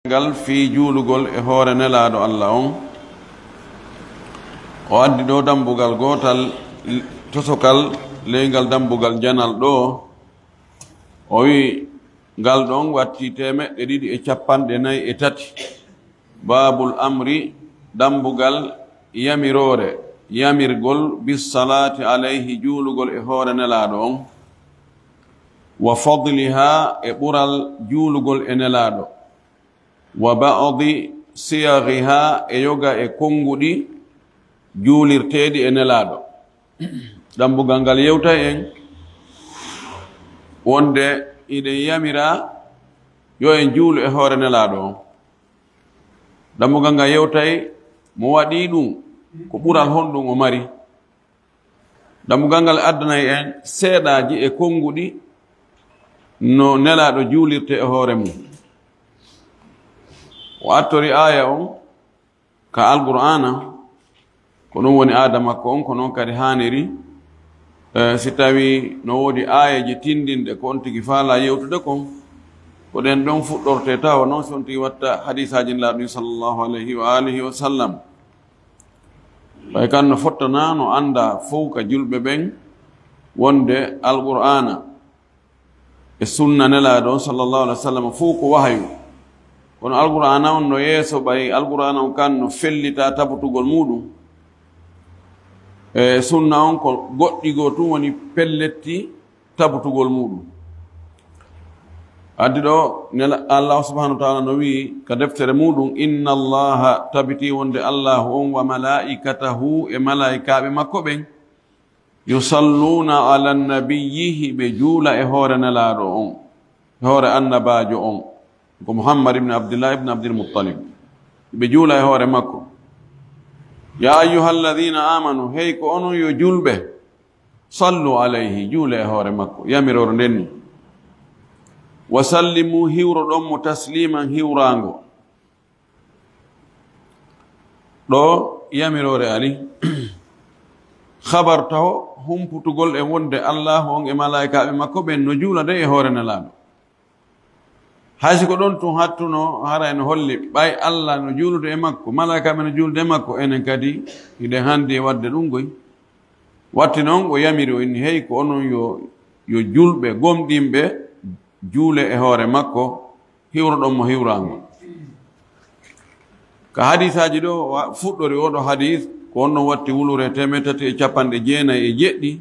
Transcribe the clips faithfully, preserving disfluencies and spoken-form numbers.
ngal fii juulugol e hoore Nelaaɗo Alla on. O addi ɗoo dambugal gootal, tosokal, ley ngal dambugal janal ɗoo. O wi'i, ngal ɗon watti teemeɗɗe ɗiɗi e cappanɗe nayi e tati. Baabul amri, dambugal yamiroore, yamirgol bis salaati alayhi, juulugol e hoore Nelaaɗo on. Wa fadliha, e ɓural juulugol e Nelaaɗo. Wa ba'di siyaghiha, e yoga e konnguɗi juulirteeɗi e Nelaaɗo. Dambugal ngal yewtay en wonde hiɗen yamira yo en juulu e hoore Nelaaɗo on. Dambugal ngal yewtay mo waɗi ɗum ko ɓural honɗum o mari. Dambugal ngal addanay en seeɗaaji e konnguɗi no Nelaaɗo juulirte e hoore mum. O attori aaya on ka Alqur'aana, ko ɗum woni aada makko on, ko noon kadi haaniri. Eh, si tawii no woodi aayeeje tinndinɗe ko on tigi faalaa yewtude kon, ko ɗen ɗon fuɗɗortee tawa noon si on tigi watta hadiisaaji Nelaaɗo ɗin sallallahu alayhi wa alihi wa sallam. Ɓay kan no fottanaano anndaa fow ka julɓe ɓen wonde Alqur'aana e sunna Nelaaɗo on sallallahu alayhi wa sallam fow ko wahayu. Kono Alqur'aana on no yeeso, ɓay Alqur'aana on kan no fellita tabutugol muuɗum. E sunna on ko goɗɗi goo tun woni pelletti tabutugol muuɗum. Addi ɗoo, Nela-, Allah subhanahu wa ta'ala no wi'i ka deftere muuɗum, "Inna Allaha, tabiti wonde Allahu on, wa malaa'ikatahu, e malaa'ikaaɓe makko ɓen, yusalluna ala nabiyyihi, ɓe juula e hoore Nelaaɗo on, e hoore annabaajo on, ko Muhammad ibn Abdillah ibn Abdil Muttalib. Ɓe juula e hoore makko. Ya ayyuhalladhina amanu, hey ko onon yo julɓe, sallu alayhi, juule e hoore makko, yamiroore nden ni. Wa sallimu, hiwroɗon mo tasliman, hiwraango." Ɗoo yamiroore ari, habar taho humputugol e wonde Allahu on e malaa'ikaaɓe makko ɓen no juula de e hoore Nelaaɗo. Hay si ko ɗon tun hattuno, hara ene holli ɓay Alla no juulude e makko, malaa'ikaaɓe no juulude e makko, enen kadi hiɗen handi e waɗde ɗum goy. Watti non o yamiri o inni, "Hey, ko onon yo, yo julɓe gomɗinɓe juule e hoore makko, hiwroɗon mo hiwraango." Ka hadiisaaji ɗoo wa-, fuɗɗori oo ɗoo hadiis, ko on ɗon watti wulure teemeɗɗe tati e capanɗe jeenayi e jeɗɗi.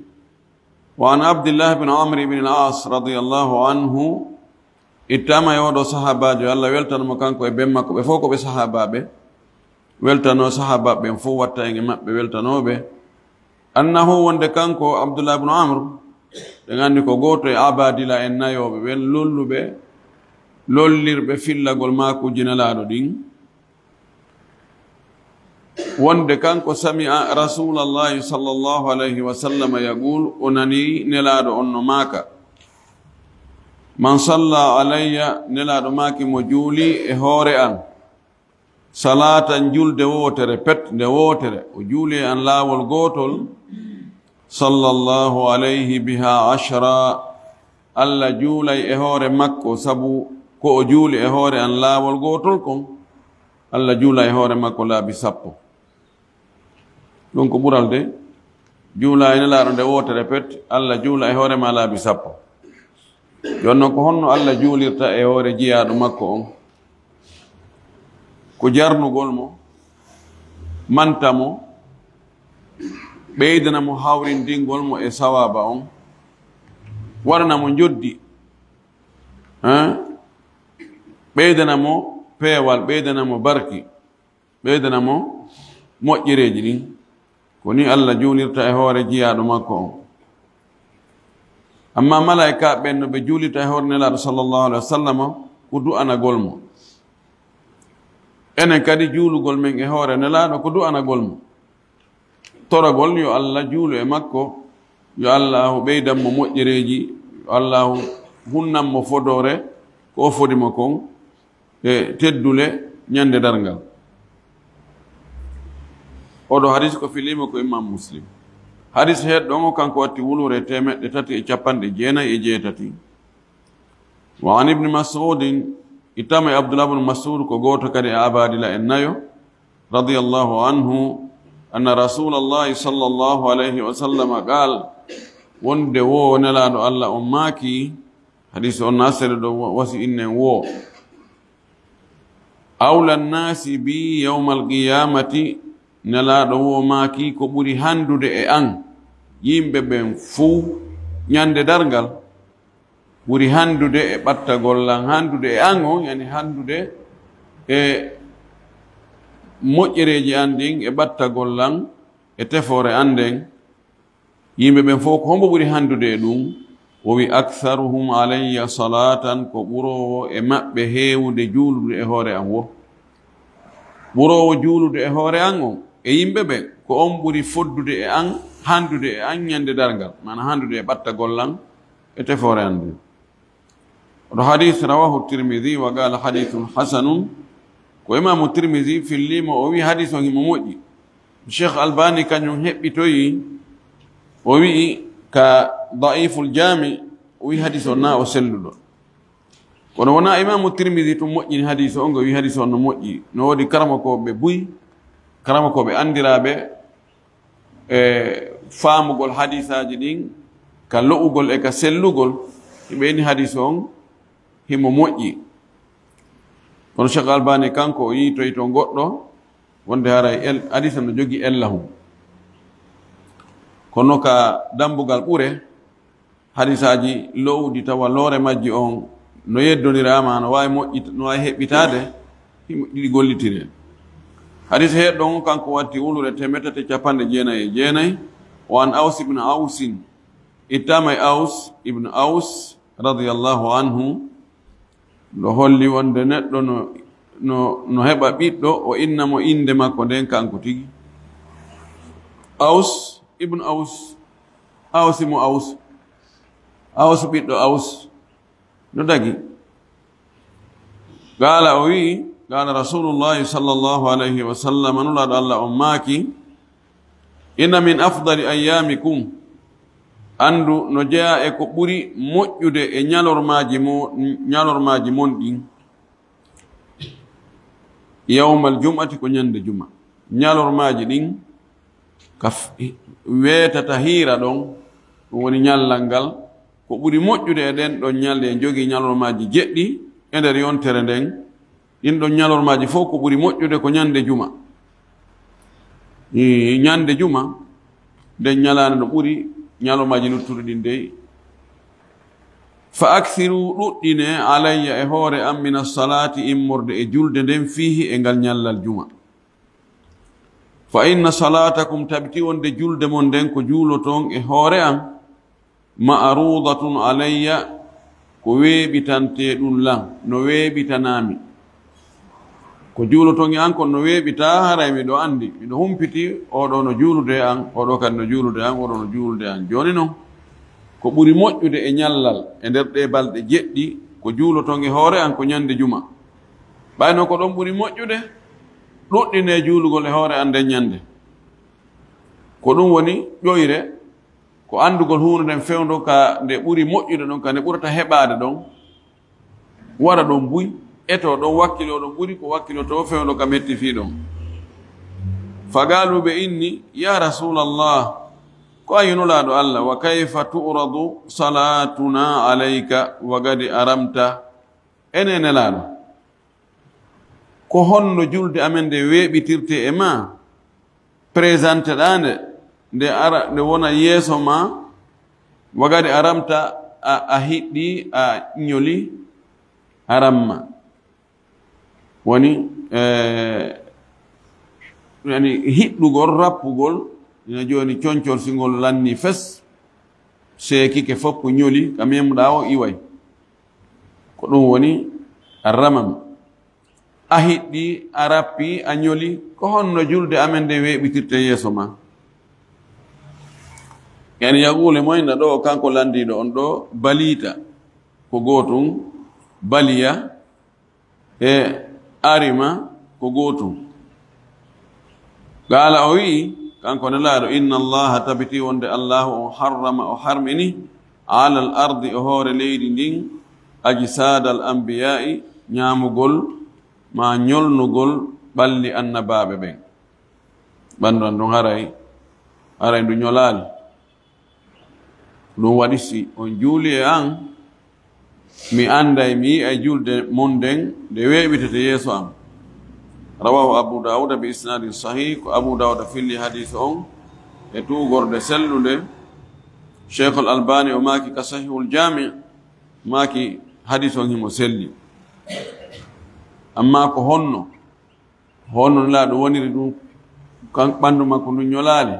Wa an Abdillah bin Amr bin al-As radiyallahu anhu, ittama e oo ɗoo sahaabaajo, Alla weltano mo kanko e ben makko, ɓe fof ko ɓe sahaabaaɓe. Weltano sahaabaaɓe ɓen fof, watta en e maɓɓe weltanooɓe. Annahu, wonde kanko Abdullah ibn Amr, ɗen anndi ko gooto e abadila en nayooɓe ɓen, lolluɓe, lollirɓe fillagol maakuuji Nelaaɗo ɗin. Wonde kanko sami'a Rasulallahi sallallahu alayhi wa sallam yaqul, o nani Nelaaɗo on no maaka, "Man salla alayya", Nelaaɗo maaki mo juuli e hoore an, "salatan", julde wootere pet, nde wootere, o juuli e an laawol gootol, "sallallahu alayhi biha ashra", Alla juulay e hoore makko, sabu ko o juuli e hoore an laawol gootol kon, Alla juula e hoore makko laabi sappo. Ɗum ko ɓural de, juula e Nelaaɗo nde wootere pet, Alla juula e hoore ma laabi sappo. Jooni non, ko honno Alla juulirta e hoore jiyaaɗo makko on? Ko jarnugol mo, manta mo, ɓeydana mo hawrindingol mo e sawaaba on, waɗana mo njoddi, hein? Ɓeydana mo peewal, ɓeydana mo barki, ɓeydana mo moƴƴereeji ɗin. Ko ni Alla juulirta e hoore jiyaaɗo makko on. Amma malaa'ikaaɓe ɓen no ɓe juulirta e hoore Nelaaɗo sallallahu alaihi wa sallam, ko du'anagol mo. Enen kadi juulugol men e hoore Nelaaɗo ko du'anagol mo. Toragol yo Alla juulu e makko, yo Allaahu ɓeydan mo moƴƴereeji, yo Allaahu hunnan mo fodoore ko o fodi mo kon, e teddule ñande darngal. Oɗo hadis ko filiima ko Imam Muslim. Hadis heɗɗo on o kanko watti wulure teemeɗɗe tati e capanɗe jeenayi e jeetati. Wa an Ibni Mas'udin, Ittama e Abdullah bun Mas'ud, ko gooto kadi e abadila en nayo, radiyallahu anhu, anna Rasulallahi sallallahu alayhi wa sallam qaal, wonde wo Nelaaɗo Allah on maaki, hadis on na seeɗa ɗo wa-, wasi innen wo, "Awla nnaasi bi yawmal qiyamati," Nelaaɗo wo maaki, ko ɓuri handude e an, yimɓe ɓen fow, ñande darngal, ɓuri handude e ɓattagol lan, handude e an on, yani handude e moƴƴereeji an ɗin, e ɓattagol lan, e tefoore an nden. Yimɓe ɓen fow, ko hombo ɓuri handude e ɗum? O wi, "Aktharuhum alayya salatan," ko ɓuroowo e maɓɓe heewude juulude e hoore an wo. Ɓuroowo juulude e hoore an on, e yimɓe ɓen, ko on ɓuri foddude e an, handude e an ñande darngal, maana handude e ɓattagol lan, e tefoore an nden. Oɗo hadis rawahu Tirmidhi wa qala hadithun hasanun. Ko Imamu Tirmidhi fillimo, o wi hadis on himo moƴƴi. Cheikh Albani kañum heɓɓitoyi, o wi'i ka Da'iful Jami, o wi hadis on na o selluɗo. Kono wona Imamu Tirmidhi tun moƴƴini hadis on, o wi hadis on no moƴƴi. No woodi karamakooɓe buy, karamakooɓe andiraaɓe e faamugol hadisaaji ɗin ka lo'ugol e ka sellugol, hiɓe inni hadis on himo moƴƴi. Kono Cheikh Albani kanko o yiitoyi toon goɗɗo wonde haray el-, hadisa no jogii ellahum. Kono ka dambugal ɓure, hadisaaji lo'uɗi tawa loore majji on no yeddondiraama, no waawi moƴƴit-, no waawi heɓɓitaade, himo ɗiɗi gollitiree. Hadis heeɗɗo on kanko watti wulure teemedde tati e capanɗe jeenayi e jeenayi. Wa an Aws ibn Awsin, ittama e Aws ibn Aws radiyallahu anhu, no holli wonde neɗɗo no, no, no heɓa ɓiɗɗo, o inna mo innde makko nden kanko tigi. Aws ibn Aws, Aws mo Aws, Aws ɓiɗɗo Aws, no dagi. Qaala, o wi'i, qaala Rasulullahi sallallahu alayhi wa sallam, Nulaaɗo Allah on maaki, "Inna min afdali ayyamikum," anndu no jeyaa e ko ɓuri moƴƴude e ñalormaaji mo-, ñalormaaji mon ɗin, "yawmal jum'ati," ko ñande juma. Ñalormaaji ɗin ka f-, weetata hiira ɗon, ɗum woni ñallal ngal, ko ɓuri moƴƴude e ɗen ɗon ñalɗi, en jogii ñalormaaji jeɗɗi e nder yontere nden. Ɗin ɗon ñalormaaji fof ko ɓuri moƴƴude ko ñande juma. E ñande juma, nden ñalaande no ɓuri ñalormaaji luttuɗi ɗin dey. "Fa aksiru," ɗuɗɗine, "alayya," e hoore am, "mina salaati," immorde e julde nden, "fiihi," e ngal ñallal juma. "Fa inna salaatakum," tabiti wonde julde mon nden ko juuloton e hoore am, "ma'ruudatun alayya," ko weeɓitantee ɗum lan, no weeɓitanaami. Ko juuloton e an kon no weeɓitaa, haray miɗo anndi, miɗo humpiti, oɗo no juulude e an, oɗo kadi no juulude e an, oɗo no juulude e an. Jooni non, ko ɓuri moƴƴude e ñallal e nder ɗee balɗe jeɗɗi, ko juuloton e hoore an ko ñande juma. Ɓayno ko ɗon ɓuri moƴƴude, ɗuɗɗinee juulugol e hoore an nden ñande. Ko ɗum woni ƴoyre, ko anndugol huunde nden fewndo ka nde ɓuri moƴƴude ɗon, ka nde ɓurata heɓaade ɗon, waɗa ɗon buy, eto ɗon wakkiloo ɗon ɓuri ko wakkilotoo fewndo ka metti fii ɗon. Fa qaaluu, ɓe inni, "Ya Rasuulallah, ko an yo Nulaaɗo Allah, wa kayfa tu'radu salaatuna alayka wa qad aramta?" Ene Nelaaɗo, ko honno julde amen nde weeɓitirtee e ma? Présenté ɗaa nde, nde ara, nde wona yeeso ma, wa qad aramta, a, a hiɗɗi, a ñoli, aramma. Woni, eh, yani hiɗɗugol, rappugol, ina jooni concol si ngol lanni fes, seekike fof ko ñoli, ka memɗaa o iway. Ko ɗum woni ramam. A hiɗɗi, a rappi, a ñoli, ko honno julde amen nde weeɓitirte yeeso ma? Yani yaquule moyna ɗo, kanko lanndiiɗo on ɗo, baliita ko gootum, baliya e arima ko gootum. Qaala, o wi'i, kanko Nelaaɗo, "Inna Allaha," tabiti wonde Allahu on, "harrama," o harmini, "alal ardi," o hoore leydi ndin, "ajsaadal anbiyaa'i," ñaamugol maa ñolnugol ɓalli annabaaɓe ɓen. Ɓanndu an ndun haray, haray ndu ñolaali. Ɗun waɗi si on juuli e an, mi annday, mi yi'ay julde mon nden nde weeɓitete yeeso an. Rawaahu Abu Daawuda bi isnaadin sahih. Ko Abu Daawuda filli hadiis on e tuugorde sellunde. Cheikhul Albani o maaki ka Sahihul Jaami, maaki hadiis on himo selli. Amma ko honno, honno Nelaaɗo woniri ɗun, kan ɓanndu makko ndun ñolaali?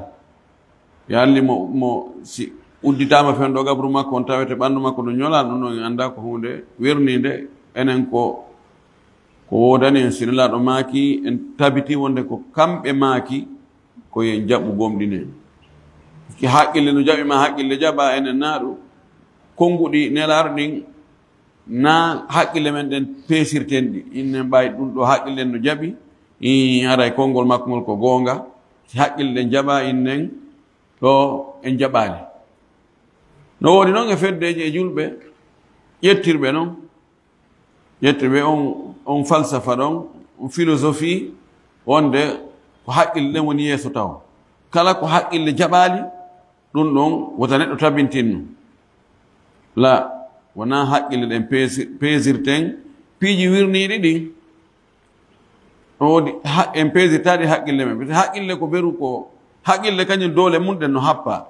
Yalli mo, mo si udditaama fewndo gabru makko on tawete ɓanndu makko ndun ñolaali, ɗun ɗon en anndaa ko huunde wirniinde. Enen ko, ko woodani en si Nelaaɗo maaki, en tabiti wonde ko kamɓe maaki, ko yo en jaɓu gomɗinen. Ki haqqille no jaɓi ma haqqille jaɓa enen naa ɗun. Konnguɗi Nelaaɗo ɗin na haqqille men ɗen peesirten ɗi. Innen ɓay ɗun ɗo haqqille ɗen no jaɓi, ii, haray konngol makko ngol ko goonga. Si haqqille ɗen jaɓa, innen ɗo en jaɓaali. No woodi non e feddeeji e julɓe ƴettirɓe non, ƴettirɓe on, on falsafa ɗon, on philosophie, wonde ko haqqille ɗen woni yeeso taw. Kala ko haqqille jaɓaali, ɗun ɗon wota neɗɗo tabintinno. La, wonaa haqqille ɗen peesi-, peesirten piiji wirniiɗi ɗin. Ɗun woodi ha-, en peesirtaa ɗi haqqille men. Parce que haqqille ko beru ko, haqqille kañun doole mun ɗen no happa.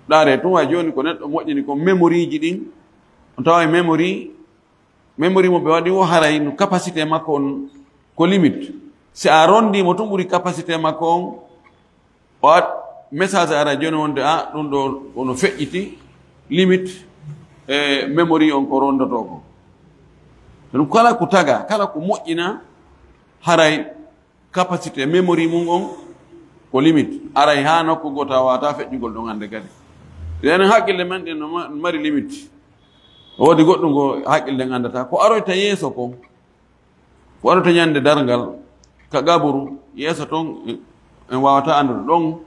Ndaaree tun, hay jooni ko neɗɗo moƴƴini kon, memoriiji ɗin. On taway memory, memory mo ɓe waɗi o, haray no capacité makko on ko limite. Si a rondii mo tun ɓuri capacité makko on, o waɗ message ara jooni wonde, a, ɗun ɗo ono feƴƴiti limite e memory on ko rondotoo ko. Ɗun kala ko taga, kala ko moƴƴina, haray capacité memory mun on ko limite. Aray haa nokku gooto a waawataa feƴƴugol ɗon hannde kadi. Enen haqqille men ɗen no ma-, mari limite. Woodi goɗɗun ko haqqille ɗen anndataa. Ko aroyta yeeso kon, ko aroyta ñande darngal, ka qaburu, yeeso ton, en waawataa anndude ɗon.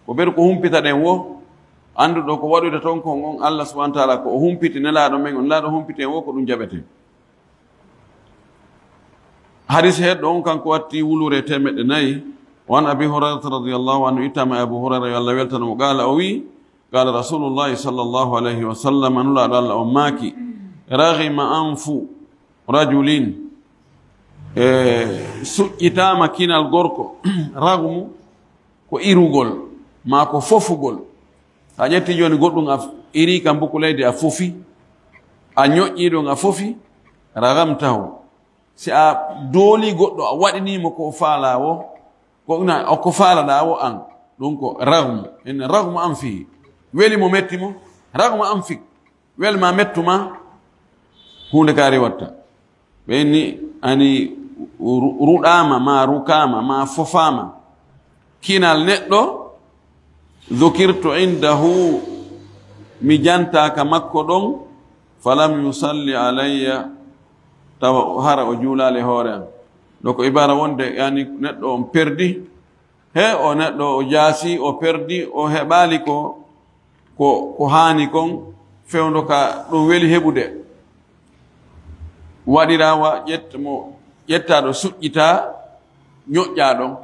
Ko beru ko humpita ɗen wo, annduɗo ko waɗude ton kon on, Allah subhanahu wa ta'ala ko o humpiti Nelaaɗo men on, Nelaaɗo humpiti en wo, ko ɗun jaɓeten. Hadis heɗɗo on kanko watti wulure teemeɗɗe nayi. Wa an Abi Hurayrata radiyallahu anhu, ittama e Abu Hurayra, yo Allah weltano mo, qaala, o wi'i, qaala Rasulullahi sallallahu alayhi wa sallam, Nulaaɗo Allah on maaki, raghima anfu rajulin, e, suƴƴitaama kinal gorko. Raghmu ko irugol, maa ko fofugol. A ƴetti jooni goɗɗun a f-, iri ka mbuku leydi a fofi, a ñoƴƴi ɗun a fofi, raghamtahu. Si a dooli goɗɗo, a waɗini mo ko faalaa wo, ko na, o ko faalaɗaa wo an, ɗun ko raghmu. En raghmu anfi. Weli mo metti mo, raghmu anfik. Wel ma mettu ma, huunde kaari watta. Ɓe inni ani ru-, ruɗaama, ma rukaama, ma fofaama. Kinal neɗɗo, dhukirtu indahu, mi jantaa ka makko ɗon, falam yusalli alayya, tawa hara o juulaali hoore an. Ɗo ko ibaara wonde, yani, neɗɗo on perdi, he o neɗɗo o jaasi, o perdi, o heɓaali ko, ko, ko haani kon, fewndo ka ɗun weli heɓude. Waɗiraa wa ƴett-, mo ƴettaa ɗo suƴƴitaa, ñoƴƴaa ɗon,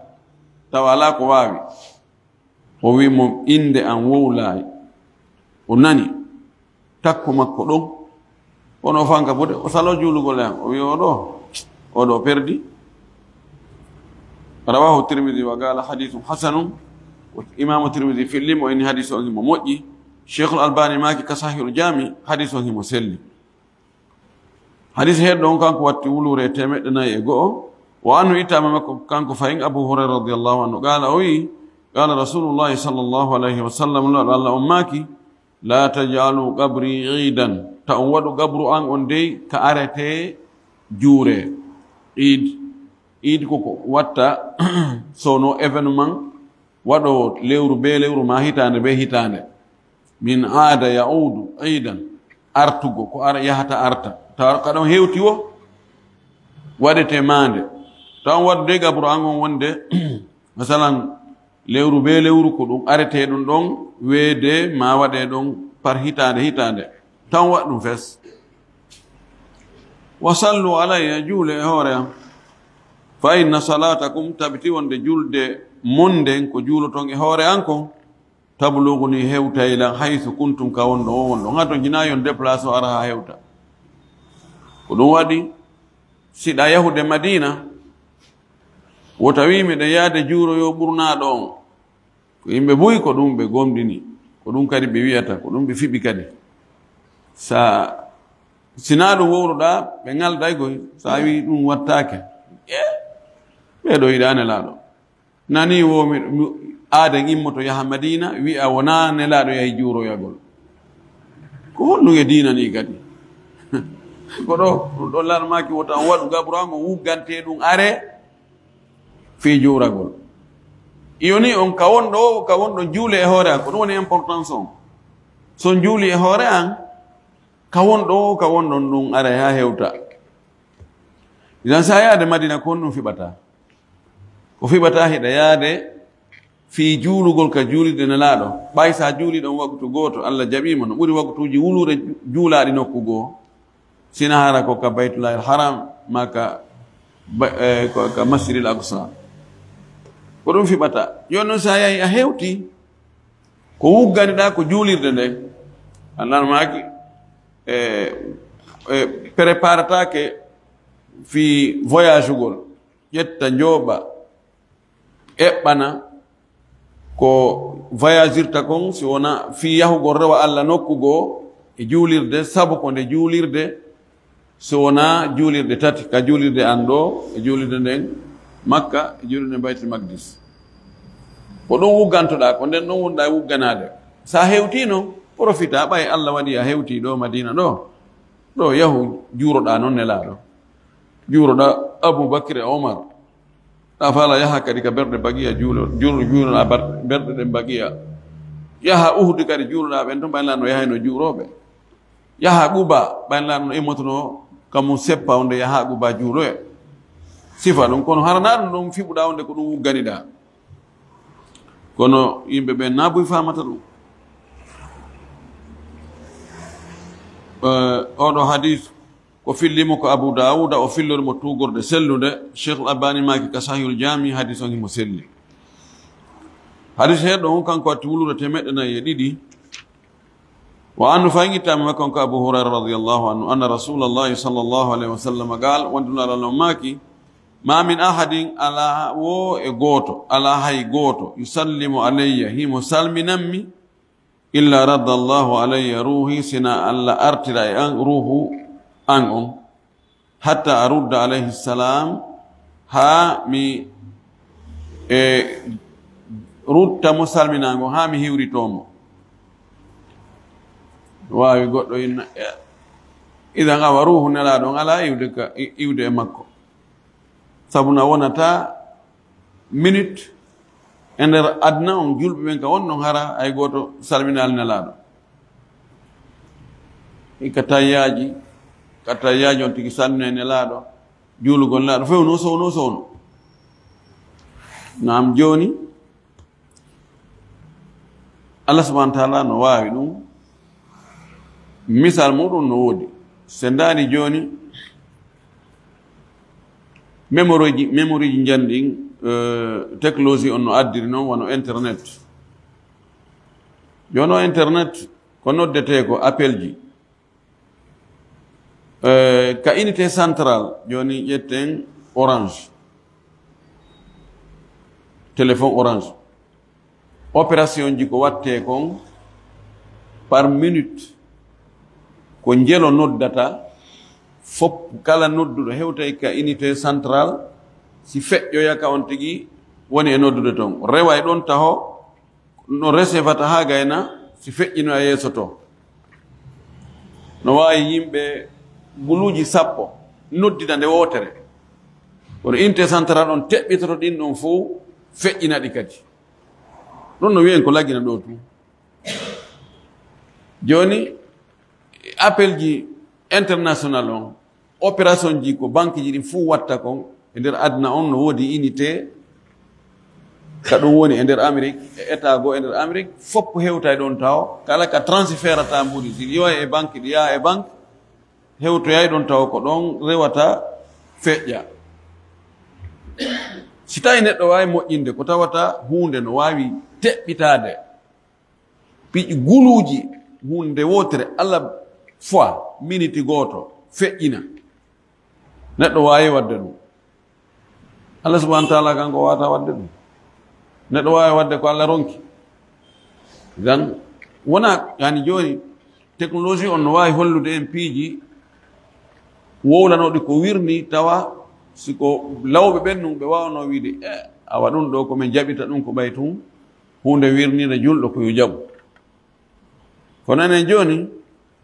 tawa alaa ko waawi. O wi'i mo, "Innde an wowlaay." O nani takko makko ɗon. Kono o fanka bude, o salo juulugol e an. O wi'i, "O ɗo, o ɗo perdi." Rawahu Tirmidhi wa qala hadithun hasanun. Imaamu Tirmidhi filli mo, inni hadis on himo moƴƴi. Cheikhul Albani maaki ka Sahihul Jami, hadis on himo selli. Hadis heɗɗo on kanko watti wuluure e teemeɗɗe nayi e go'o. Wa anhu, ittaama makko kanko fahin Abu Hurayra radiyallahu anhu, qaala, o wi'i, qaala Rasulullahi sallallahu alayhi wa sallam, Nulaaɗo Allah on maaki, "La taj'alu qabri iidan, ta on waɗu qabru an on dey ka arete juure." Iid, iid ko ko watta sono événement, waɗo lewru be lewru ma hitaande be hitaande. Min aada ya'uudu iidan, artugo, ko ara, yahata arta. Tawa ka ɗon hewti wo, waɗete maande. Tawa on waɗude qabru an on wonde, masalan, lewru be lewru ko ɗum arete ɗum ɗon weede ma waɗe ɗon par hitaande, hitaande. Tawa on waɗa ɗum fes. Wa sallu alayya, juule e hoore am. Fa inna salatakum, tabiti wonde julde mon nden ko juuloton e hoore am kon, tablughuni, hewtay lan, haythu kuntum, ka wonɗo o wonɗo. Ngato jina yon déplacé o ara ha hewta. Ko ɗum waɗi, siɗa yahude Madina, wota wi miɗen yaade juuroyo ɓurnaaɗo on. Ko yimɓe buy ko ɗum ɓe gomɗini, ko ɗum kadi ɓe wiyata, ko ɗum ɓe fiɓi kadi. Sa, sina ɗum wowluɗa, ɓe ngalday koy, sa wi ɗum wattake. E, ɓeɗo yiɗa Nelaaɗo. Nani wo mi, mi, aaden immoto yaha Madina, wi'a wona Nelaaɗo yahi juuroyagol. Ko honɗum e diina ni kadi? Ko ɗo, ɗum ɗon lanmaki wota on waɗu gaburaango wuggante ɗum are fii juuragol. Iyo ni on ka wonɗo o, ka wonɗon juule e hoore an, ko ɗum woni importance on. So on juuli e hoore an, ka wonɗo o, ka wonɗon ɗum are ha hewta. Idan sa yaade Madina ko honɗum fiɓata? Ko fiɓata hiɗa yaade fii juulugol ka juulirde Nelaaɗo. Ɓay sa juuli ɗon waqtu gooto, Allah jaɓiima no ɓuri waqtuuji wuluure ju-, juulaaɗi nokku goo. Sina hara ko ka Baytullaahil Haram, ma ka ba-, eh, ko ka Masjidil Aqsa. Ko ɗum fiɓata. Jooni non sa yahi a hewti, ko wugganiɗa ko juulirde nden. Allah no maaki, eh, eh, préparataake fii voyagugol. Ƴetta, njooɓa, eɓɓana ko voyagirta kon, si wona fii yahugol rewa Allah nokku goo e juulirde, sabu ko nde juulirde, si wona juulirde tati, ka juulirde an ɗo, e juulirde nden Makka, e juulirde nden Baytul Maqdis. Ko ɗum wuggantoɗaa, ko nden ɗon wonɗaa e wugganaade. Sa hewtii non, profita, ɓay Allah waɗi a hewtii ɗo Madina ɗo, ɗo yahu juuroɗaa non Nelaaɗo. Juuroɗaa Abu Bakr e Omar. Ɗa faala yaha kadi ka berɗe Baqiya juulo, juul-, juuloɗaa bar-, berɗe ɗen Baqiya. Yaha Uhud kadi juuloɗaa ɓen ton, ɓay Nelaaɗo no yahayno juurooɓe. Yaha Quba, ɓay Nelaaɗo no immotono ka mun seppa wonde yaha Quba juuloya. Sifa ɗum, kono hara na ɗum ɗon fiɓuɗaa wonde ko ɗum wugganiɗaa. Kono yimɓe ɓen na buy faamata ɗum. Eh, oɗo hadis, ko fillimo ko Abu Dawuda, o fillori mo tuugorde sellude. Cheikh Al Albani maaki ka Sahihul Jami, hadis on himo selli. Hadis heɗo on kanko watti wuluure temeɗɗe nayi e ɗiɗi. Wa anhu, fayin ittama makko on ko Abu Hurayra radiyallahu anhu, anna Rasulallahi sallallahu alayhi wa sallam qal, wonde Nulaaɗo Allah on maaki, ma min ahadin, ala wo e gooto, ala hay gooto, yusallimu alayya, himo salminammi, illa radda Allahu alayya ruhi, sina Allah artira e an ruhu an on, hatta arudda alayhi salam, haa mi, e, rutta mo salminaango, haa mi hiwrito mo. Waawi goɗɗo inna, e, idan awa ruhu Nelaaɗo on alaa iwde ka, i-, iwde e makko. Sabu na wonata minute e nder aduna on, julɓe ɓen ka won ɗon hara hay gooto salminaali Nelaaɗo. E ka tayyaaji, ka tayyaaji on tigi salmina e Nelaaɗo, juulugol Nelaaɗo, few no sowno, sowno. Naam, jooni, Allah subhanahu wa taala no waawi ɗum. Misal muɗum no woodi. Sen ndaari jooni, memoryji, memoryji njanɗin, eh, technologie on no addiri noon, wano internet. Jooni o internet, ko noddetee ko appelji. Eh, ka unité centrale, jooni ƴetten Orange. Téléphone Orange. Opération ji ko wattee kon par minute, ko njelo noddata, fop kala nodduɗo hewtay ka unité centrale, si feƴƴoya ka on tigi woni e noddude ton. Rewa e ɗon taho, no resevata haa gayna si feƴƴino e yeeso to. No waawi yimɓe guluuji sappo noddida nde wootere. Kono unité centrale on teɓɓitoto ɗin ɗon fow, feƴƴina ɗi kadi. Ɗum no wiyen ko lagina ɗo tun. Jooni, appel ji international on, opération ji ko banque ji ɗin fuu watta kon e nder aduna on, no woodi unité, ka ɗum woni e nder Amérique, e état goo e nder Amérique, fof hewta e ɗon tawo, kala ka transférata mbudi, si yowa e banque ɗi, yaha e banque, hewtoyay ɗon tawa ko ɗon rewata feƴƴa. Si tawi neɗɗo waawi moƴƴinde ko tawata huunde no waawi teɓɓitaade, piiji guluuji huunde wootere, ala fois miniti gooto feƴƴina. Neɗɗo waawi waɗde ɗum. Allah subhanahu wa taala kanko waawata waɗde ɗum. Neɗɗo waawi waɗde ko Allah ronki. Dan wona yani jooni technologie on no waawi hollude en piiji wowlanooɗi ko wirni tawa si ko lawɓe ɓen ɗum ɓe waawnoo wiide, "Eh, awa ɗum ɗo ko min jaɓita ɗum ko ɓay tun huunde wirnire julɗo ko yo jaɓu." Kono enen jooni,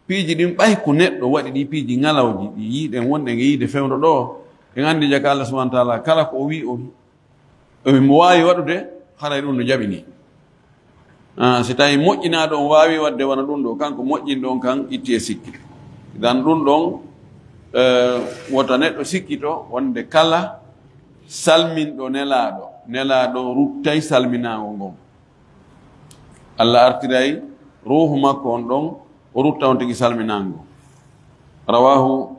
piiji ɗin ɓay ko neɗɗo waɗi ɗi piiji ŋalawji, ɗi yiiɗen wonɗen e yiide fewndo ɗo, en anndi jaka Allah subhanahu wa taala, kala ko o wi, o wi, o wi mo waawi waɗude, haray ɗum no jaɓini. Ah, si tawi moƴƴinaaɗo on waawi waɗde wona ɗum ɗo, kanko moƴƴinɗo on kan itti e sikki. Dan ɗum ɗon, eh, wota neɗɗo sikkito wonde kala salminɗo nelaaɗo, nelaaɗo ruttay salminaango ngon. Allah artiray ruuhu makko on ɗon, o rutta on tigi salminaango. Rawahu,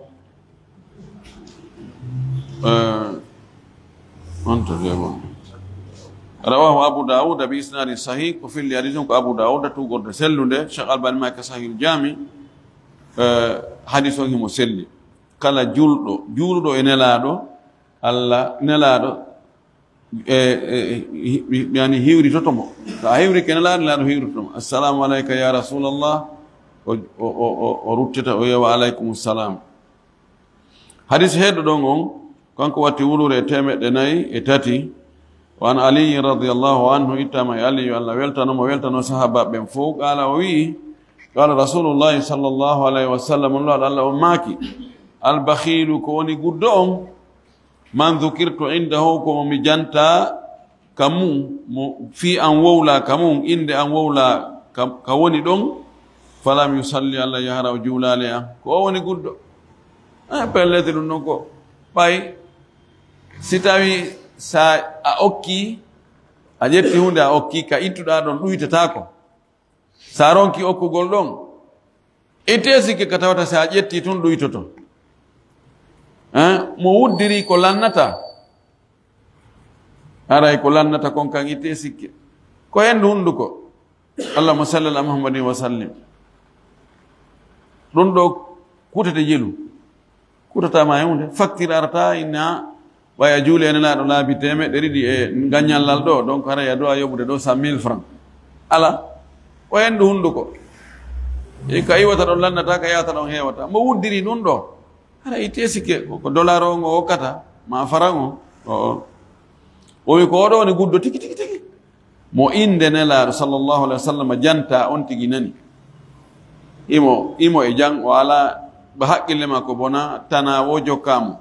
eh, on to de bon. Rawahu Abu Dawud bi isnadin sahih, ko filli hadis on ko Abu Dawud tuugorde sellunde, Cheikh Albani ma ka Sahih Jami, eh, hadis on himo selli. Kala julɗo, juuluɗo e nelaaɗo, Allah, nelaaɗo, e, e, e, hi-, yani hiwritoto mo. So a hiwrike nelaaɗo, nelaaɗo hiwritoto mo. "Assalamu alayka ya Rasulallah." O, o, o, o, o ruttita, o wiya, "Wa alaykum salam." Hadis heeɗo ɗon on, kanko watti wulure e teemeɗɗe nayi e tati. Wa an Aliyin radiyallahu anhu, ittama e Ali, yo Allah weltano mo, weltano sahaba ɓen fow. Qala, o wi'i, qala Rasulullahi sallallahu alayhi wa sallam, on Laaɗo Allah on maaki, "Al bakhilu, ko woni guddo on, man dhukirtu indahu, ko mo mi janta ka mum, mo fii an wowla ka mum, innde an wowla ka, ka woni ɗon, falam yusalli, Allah yahara o juulaali e an." Ko o woni guddo. Eh, pellet ɗum ɗon ko ɓay si tawi sa a okki, a ƴetti huunde a okki, ka ittuɗa ɗon ɗuytataako. Sa ronki okkugol ɗon, itte sikke ka tawata sa ƴetti tun ɗuytoto. Eh, mo wuddiri ko lannata. Aray ko lannata kon kan itte sikke. Ko hendu hunduko. Allahumma salli ala Muhammadin wa sallim. Ɗum ɗo kutete jelu. Kutata ma e hunde. Facture arata inna waya juuli e nelaaɗo laabi teemeɗɗe ɗiɗi e gaññallal ɗo. Donc haray a dowa yoɓude ɗo cent mille francs. Ala. Ko hendu hunduko. E ka iwata ɗon lannata, ka yahata ɗon heewata. Mo wuddiri ɗum ɗo. Hara itte sikke ko, ko dollar o ngo hokkata, ma faran o. O, o. O wi ko oɗo woni guddo tigi, tigi, tigi. Mo innde Nelaaɗo sallallahu alaihi wasallam janta on tigi nani. Imo, imo e jang o ala ba haqqille makko bona tana o jokka mo.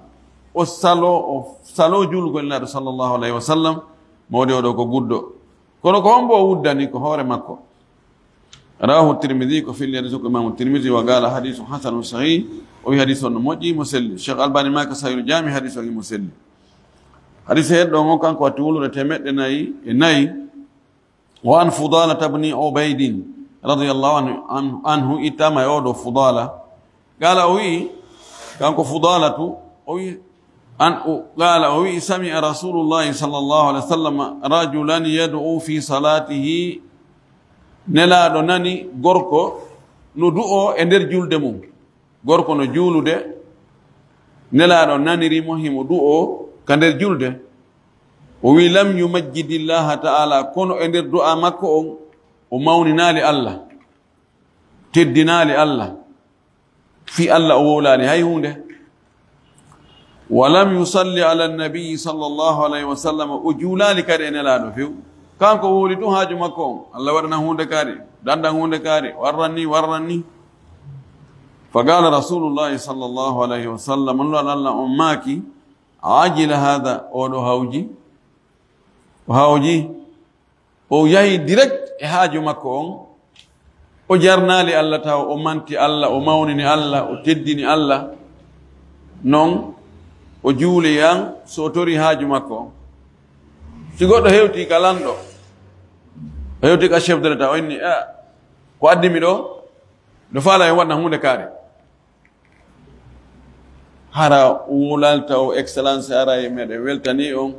O salo, o salo julugol Nelaaɗo sallallahu alaihi wasallam, mawde oɗo ko guddo. Kono ko hombo o wuddani ko hoore makko. Rawahu Tirmidhi, ko filli hadisu ko Imamu Tirmidhi, wa qala hadisu hasanun sahih, o wi hadisu on no moƴƴi, mo selli. Cheikh Albani ma ka Sahihul Jami, hadisu on mo selli. Hadisu heɗɗo on kanko watti wulude temeɗɗe nayi e nayi. Wa an Fudalata bni Ubaydin radiyallahu anhu, an-, anhu, ittama e oɗo Fudala. Qala, o wi, kanko Fudalatu, o wi, an, o, qala, o wi, sami'a Rasulullahi sallallahu alaihi wasallam rajulan yad'u fi salatihi. Nelaaɗo nani gorko no du'o e nder julde mum. Gorko no juulude, Nelaaɗo naniri mo himo du'o ka nder julde. O wi, "Lam yumajjidillaha ta'ala," kono e nder du'a makko on, o mawninaali Allah, teddinaali Allah, fii Allah o wowlaali hay huunde. "Wa lam yusalli ala nabiyyi sallallahu alaihi wasallam," o juulaali kadi e Nelaaɗo few. Kanko wowli tun haaju makko on, Allah waɗana huunde kaari, dandan huunde kaari, warran ni, warran ni. Fa qala Rasulullahi sallallahu alaihi wasallam, Allah, Allah on maaki, "Ajila hadha," oɗo hawji, o hawji, o yahi direct e haaju makko on, o jarnaali Allah taw, o manti Allah, o mawnini Allah, o teddini Allah. Non o juuli yan, so o tori haaju makko on. Si goɗɗo hewti ka lanɗo, o hewti ka chef de l'État, o inni, "Ah, ko addi mi ɗo, no faala en waɗna huunde kaari." Hara wowlalta o excellence, hara e meɗen weltani on.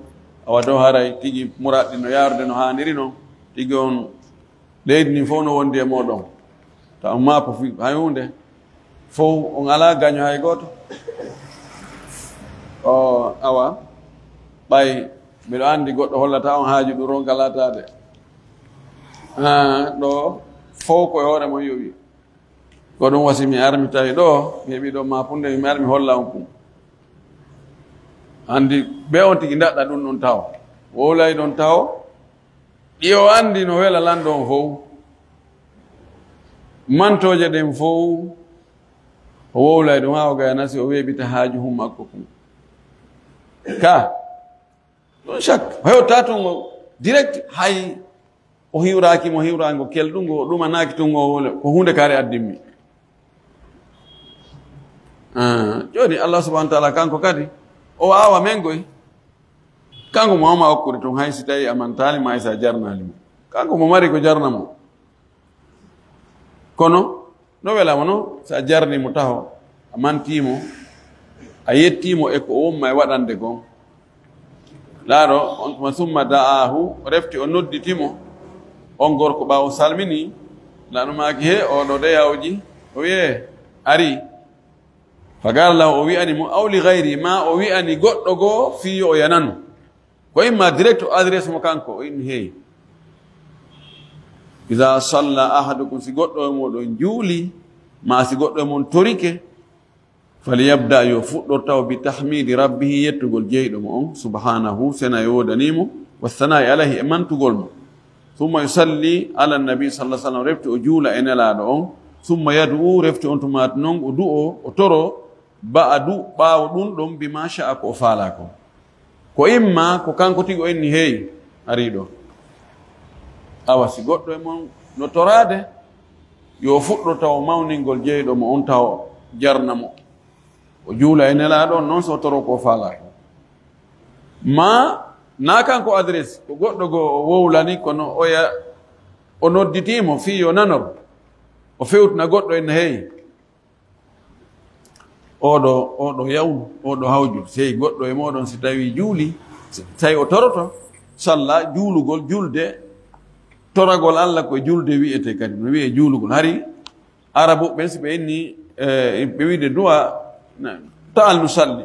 Awa dow haray tigi muraɗi no yarude no haaniri non. Tigi on leydi ni fof no wondi e moɗon. Ta on maapo fi hay hunde. Fof on ala gaño hay gooto. O, awa, ɓay miɗo anndi goɗɗo hollata on haaju ɗum ronka laataade. Ah, ɗo fof ko e hoore mon yowi. Ko ɗum wasi mi armi tawi ɗo, mi heɓi ɗo ma punde, mi armi holla on kum. Anndi ɓe on tigi ndaɗɗa ɗum ɗon tawo. Wowlay ɗon tawo. Ɗi o anndi no wela lanɗo on fow. Mantooje ɗen fow, o wowlay ɗum haa o gayna si o weeɓita haaju hum makko kum. Ka, ɗum shak, o hewta tun ngo direct, hay o hiwraaki mo hiwraango kelɗungo, o ɗumanaaki tun ngo wole, ko huunde kaare addimmi. Ah, jooni Allah subhanahu wa ta'ala kanko kadi, o waawa men goy. Kanko mo ama okkude tun, hay si tawi a mantaali ma, hay si a jarnaali mo. Kanko mo mari ko jarna mo. Kono, no wela mo no, si a jarni mo taho, a manti mo, a yetti mo e ko o womma e waɗande kon. Laaɗo, on tuma summa da'ahu, refti o nodditi mo, on gorko ɓaawo salmini, laaɗo maaki he, o ɗo de yawji, o wi'e, ari. Fagala lahu, o wi'ani mo, aw li gayri, ma o wi'ani goɗɗo goo, fii yo o yananu. Ko imma direct o adresse mo kanko, o inni, hey. Iza salla ahadukum, si goɗɗo e moɗon juuli, ma si goɗɗo e mon torike, falyabda, yo fuɗɗor taw bi tahmidi rabbihi, yettugol jeyɗo mo on, subhanahu, sena e woodani mo, wa sana'i alayhi, e mantugol mo. Summa yusalli ala nabi sallallahu alaihi wasallam, refti o juula e nelaaɗo on. Summa yad'u, refti on tumaati non o du'o, o toro, ba'du, ɓaawo ɗum ɗon, bima sha'a, ko o faalaa kon. Ko imma ko kanko tigi o inni, hey, arii ɗo. Awa si goɗɗo e mon no toraade, yo fuɗɗo taw mawningol jeyɗo mo on taw jarna mo. O juula e nelaaɗo on non so o toro ko o faalaa kon. Ma, na kanko adresse, ko goɗɗo goo o wowlani, kono oya, o nodditii mo fii yo nanor. O fewtina goɗɗo en, hey. Oɗo, oɗo yawnu, oɗo hawju. Sey goɗɗo e moɗon si tawi juuli, si tawi o toroto, salla juulugol, julde, toragol Allah ko julde wi'ete kadi, no wi'e juulugol. Hari Arabu ɓen si ɓe inni, eh, ɓe wi'de du'a, na, ta'al nu salli.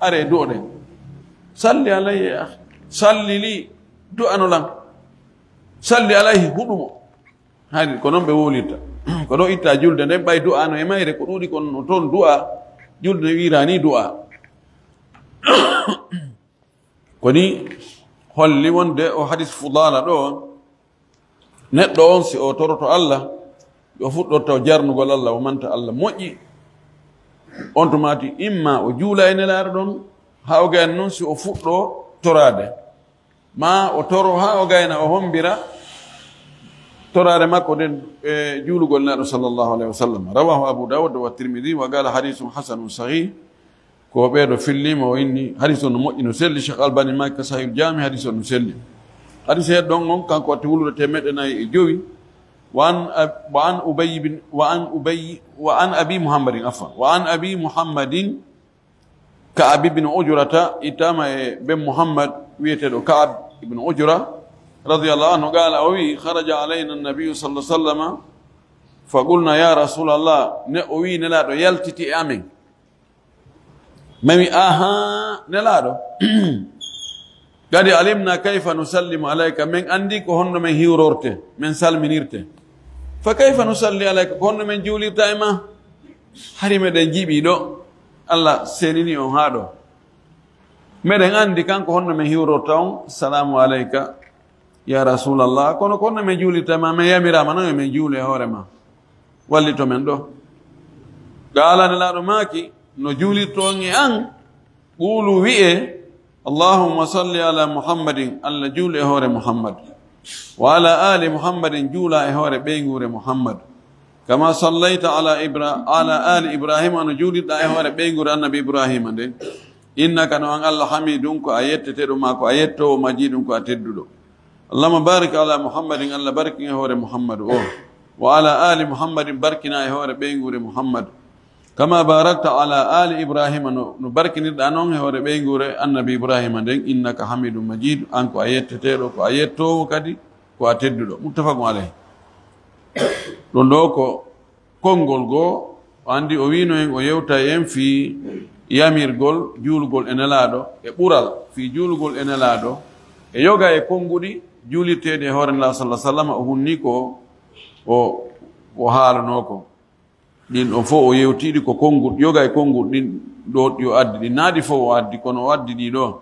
Are du'oɗen. Salli alayya, akhi. Salli li, du'ano lan. Salli alayhi, huɗumo. Hani ko non ɓe wowlirta. Ko ɗo itta julde nden, ɓay du'a no e mayre, ko ɗuuɗi kon no toon du'a, julde nden wi'iraani du'a. Ko ni holli wonde o hadis Fudala ɗo, neɗɗo on si o toroto Allah, yo fuɗɗorta o jarnugol Allah, o manta Allah moƴƴi. On tumaati imma o juula e Nelaaɗo ɗon, haa o gayna non si o fuɗɗo toraade. Ma o toro haa o gayna, o hombira toraare makko nden e juulugol Nelaaɗo sallallahu alayhi wa sallam. Rawahu Abu Dawud wa Tirmidhi wa qala hadithun hasanun sahih. Ko ɓeeɗo fillima o inni hadis on no moƴƴi, no selli. Cheikh Albani maaki ka Sahihul Jami, hadis on no selli. Hadis heddon on kanko watti wulude teemeɗɗe nayi e jowi. Wa an, wa an Ubay bin, wa an Ubay, wa an Abi Muhammadin, afwan. Wa an Abi Muhammadin Ka'ab ibn Ujrata, ittama e ben Muhammad wi'eteeɗo Ka'ab ibn Ujra, radiyallahu anhu, qala, o wi'i, kharaja alayna an-nabiyyu sallallahu alayhi wa sallam, fa qulna, ya Rasulallah, ne o wi'i, Nelaaɗo yaltiti e amen. Men wi'i, aha, Nelaaɗo, qad alimna kayfa nusallimu alayka, men anndi ko honno men hiwrorte, men salminirte. Fa kayfa nusalli alayka, ko honno men juulirta e ma? Hari meɗen jiɓi ɗo, Allah seenini on haa ɗo. Meɗen anndi kanko honno men hiwrorta on, salaamu alayka, ya Rasulallah, kono ko honno men juulirta e ma, men yamiraama non yo men juulu e hoore ma. Wallito men ɗo. Qala, Nelaaɗo maaki, no juulirto on e an, qulu, wi'e, Allahumma salli ala Muhammadin, Allah juulu e hoore Muhammad. Wa ala ali Muhammadin, juula e hoore ɓeynguure Muhammad. Kama sallayta ala Ibra-, ala ali Ibrahima, no juulirɗa e hoore ɓeynguure Annabi Ibrahima nden. Innaka, no an Allah, hamidun, ko a yetteteɗo, ma ko a yettoowo, majidun, ko a tedduɗo. Allahumma barik ala Muhammadin, Allah barkin e hoore Muhammadu o. Wa ala ali Muhammadin, barkina e hoore ɓeynguure Muhammad. كما باركت على آل إبراهيم, no, no barkinirɗa noon e hoore ɓeynguure Annabi Ibrahima nden, إنك حميد مجيد, an ko a yetteteeɗo, ko a yettoowo kadi, ko a tedduɗo. متفق عليه. Ɗum ɗo ko konngol goo, o anndi o wiino en, o yewta en fii yamirgol juulugol e Nelaaɗo, e ɓural fii juulugol e Nelaaɗo, e yoga e konnguɗi juulirteeɗi e hoore Nelaaɗo, sallallahu alaihi wasallam, o hunni ko o, o haalunoo ko. Ɗin ɗon fof o yewtiiɗi ko konnguɗi, yoga e konnguɗi ɗin ɗo ɗi o addi. Ɗin naa ɗi fof o addi, kono o addi ɗi ɗo.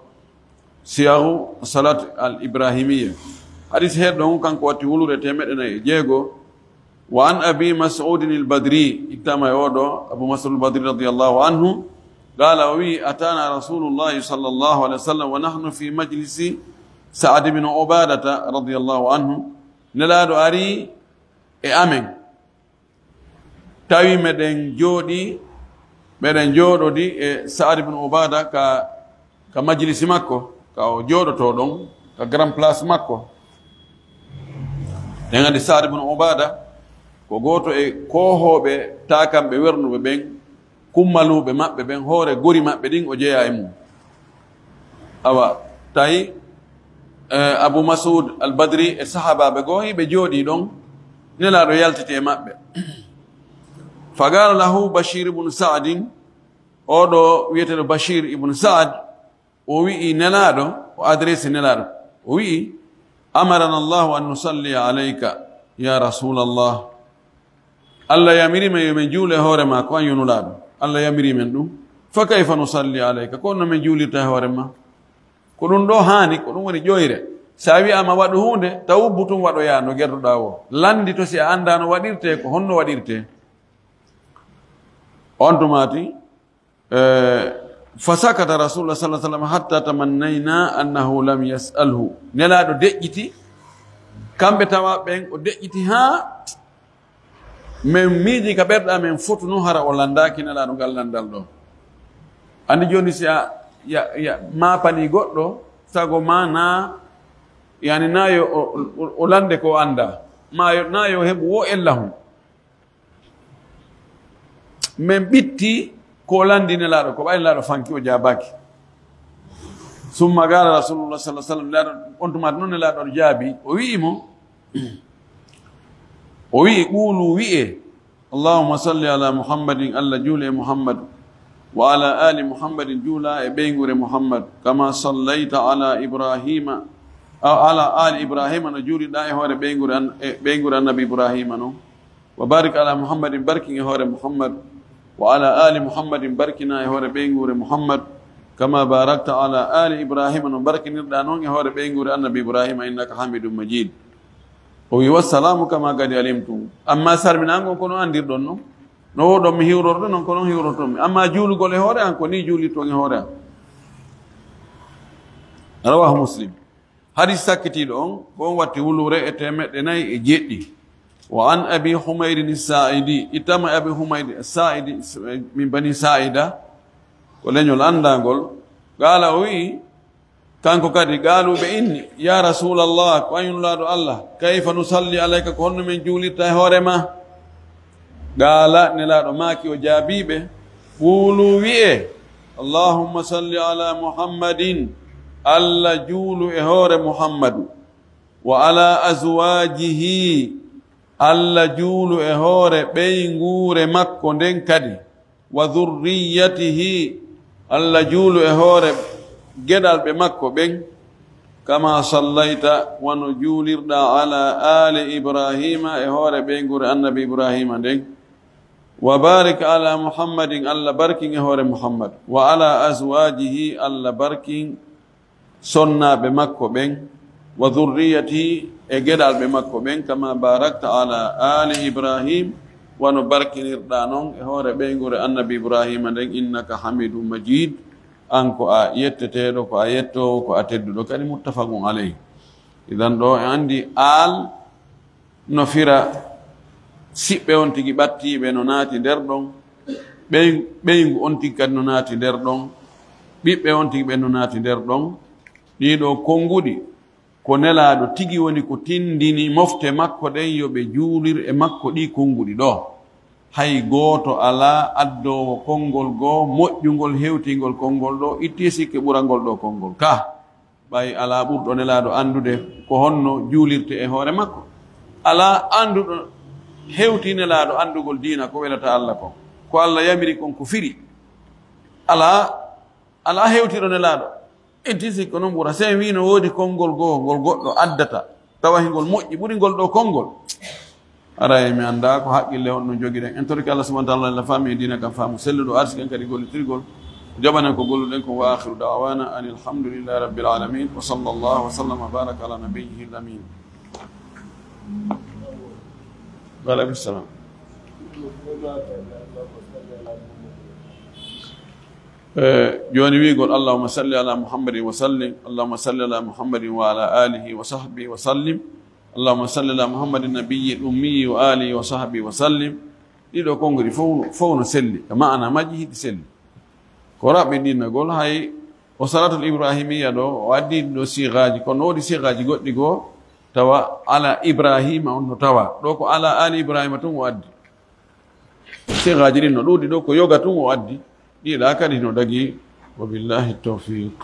Siyagu Salat al Ibrahimiya. Hadis heerɗo on kanko watti wuluure teemeɗɗe nayi e jeego. وعن أبي مسعود البدري, ittama e oo ɗo, Abu Mas'ud al Badri radiyallahu anhu, قال, o wi'i, أتانا رسول الله صلى الله عليه وسلم ونحن في مجلس سعد بن عبادة رضي الله عنه. Nelaaɗo ari e amen. Tawi meɗen jooɗi, meɗen jooɗodi e Sa'ad ibn Ubaada ka, ka majlisi makko, ka o jooɗotoo ɗon, ka grand place makko. Eɗen anndi Sa'ad ibn Ubaada ko gooto e koohooɓe taakamɓe wernuɓe ɓen, kummaluuɓe maɓɓe ɓen, hoore gori maɓɓe ɗin o jeyaa e mum. Awa, tawi, eh, Abu Mas'ud al-Badri e sahaabaaɓe goo, hiɓe jooɗii ɗon, Nelaaɗo yaltiti e maɓɓe. فقال له بشير بن سعد, oo ɗo wi'eteeɗo Bashir ibn Sa'ad, o wi'i Nelaaɗo, o adresi Nelaaɗo, o wi'i, أمرنا الله أن نصلي عليك يا رسول الله. Allah yamiri men yo men juulu e hoore maa, ko an yo Nulaaɗo. Allah yamiri men ɗum. فكيف نصلي عليك؟ Ko honno men juulirta e hoore maa? Ko ɗum ɗo haani, ko ɗum woni ƴoyre. Si a wi'aama waɗu huunde, taw ubbu tun waɗoyaa no gertoɗaa woo. Lanndito si a anndaa no waɗirtee, ko honno waɗirtee. On tuma ti, Eh, فسكت رسول الله صلى الله عليه وسلم حتى تمنينا أنه لم يسأله. Nelaaɗo deƴƴiti, kamɓe tawa ɓen, o deƴƴiti haa men miiji ka ɓerɗe amen fotu non hara o lanndaaki Nelaaɗo ngal lanndal ɗo. Anndi jooni si a, ya, ya maapanii goɗɗo, sago maa naa, yani naa yo o, o, o lannde ko o anndaa, maa yo, naa yo heɓu woo ella hun. Men ɓitti ko o lanndi Nelaaɗo, ko ɓay Nelaaɗo fanki o jaabaaki. ثم قال رسول الله صلى الله عليه وسلم, Nelaaɗo, on tuma non Nelaaɗo jaabi, o wi'i mo, o wi'i, قولوا, wi'ee, اللهم صل على محمد, Allah juulu e Muhammad, وعلى آل محمد, juula e ɓeynguure Muhammad, كما صليت على إبراهيم, a, على آل إبراهيم, no juuliɗaa e hoore ɓeynguure an-, e ɓeynguure Annabi Ibraahiima non. وبارك على محمد, barkin e hoore Muhammad, وعلى آل محمد, barkinaa e hoore ɓeynguure Muhammad, كما باركت على آل إبراهيم, no barkinirɗaa non e hoore ɓeynguure Annabi Ibraahiima, إنك حميد مجيد. O wi'i, والسلام كما قد علمتم. Amma salminaango on ko no anndirɗon non. No wooɗon mi hiwrorɗo non ko non hiwrorton mi. Amma juulugol e hoore an ko ni juulirton e hoore an. رواه مسلم. Hadis sakkitiiɗo on, ko on watti wuluure e teemeɗɗe nayi e jeɗɗi. وعن أبي حميد الساعدي, ittama e Abi Humayd Saa'idi, min Bani Saa'ida, ko leñol anndaangol. قال, o wi'i, kanko kadi, قالوا, ɓe inni, يا رسول الله, ko an Nulaaɗo Allah, كيف نصلي عليك, ko honno men juulirta e hoore ma? قال, Nelaaɗo maaki, o jaabii ɓe, قولوا, wi'ee, اللهم صل على محمد, Allah juulu e hoore Muhammadu, وعلى أزواجه, Allah juulu e hoore ɓeynguure makko nden kadi, وذريته, Allah juulu e hoore geɗalɓe makko ɓen, كما صليت, wano juulirɗaa, على آل إبراهيم, e hoore ɓeynguure Annabi Ibraahiima nden. وبارك على محمد, Allah barkin e hoore Muhammad. وعلى أزواجه, Allah barkin sonnaaɓe makko ɓen, وذريته, e geɗalɓe makko ɓen, كما باركت على آل إبراهيم, wano barkinirɗaa non e hoore ɓeynguure Annabi Ibraahiima nden, إنك حميد مجيد, an ko a yetteteeɗo, ko a yettoowo, ko a tedduɗo kadi. متفق عليه. Idan ɗo en anndi aal no fira siɓɓe on tigi ɓattiiɓe no naati nder ɗon, ɓey-, ɓeyngu on tigi kadi no naati nder ɗon, ɓiɓɓe on tigi ɓen no naati nder ɗon. Ɗii ɗoo konnguɗi ko Nelaaɗo tigi woni ko tinndini mofte makko ɗen yo ɓe juulir e makko ɗii konnguɗi ɗoo. Hay gooto alaa addoowo konngol goo moƴƴungol hewtingol konngol ɗoo, ittii sikke ɓura ngol ɗoo konngol. Ka, ɓay alaa ɓurɗo Nelaaɗo anndude ko honno juulirte e hoore makko. Alaa annduɗo hewti Nelaaɗo anndugol diina ko welata Alla kon. Ko Alla yamiri kon ko firi. Alaa, alaa hewtiɗo Nelaaɗo. Ittii sikke non ɓura. Si en wii no woodi konngol goo ngol goɗɗo addata, tawa hingol moƴƴi ɓuri ngol ɗoo konngol. Aray mi anndaa ko haqqille honno jogiɗen. En torike Allah subhanahu wa ta'ala, Allah faami en diina kan faamu selluɗo, arsiki en kadi gollitirgol. O jaɓanen ko golluɗen ko. Wa akhiru da'wana anil hamdulillahi rabbil alamin. Wa sallallahu wa sallam wa baraka ala nabiyyihil amin. Wa alaikum salam. Eh, jooni wiigol, "Allahumma salli ala Muhammadin wa sallim, Allahumma salli ala Muhammadin wa ala alihi wa sahbihi wa sallim, Allahumma salli ala Muhammadin nabiyyil ummi wa alihi wa sahbihi wa sallim." Ɗiɗo konngol ɗi fow, fow no selli, ka maana majji hiɗi selli. Ko raɓɓiɗinnagol, hay o salatul ibrahimiyya ɗo, o addi ɗo siigaaji, kono no woodi siigaaji goɗɗi goo, tawa ala Ibrahima on no tawa. Ɗo ko ala ali Ibrahima tun o addi. Siigaaji ɗin no ɗuuɗi, ɗo ko yoga tun o addi. Ɗiɗa kadi no dagi. Wa billahi tawfiq.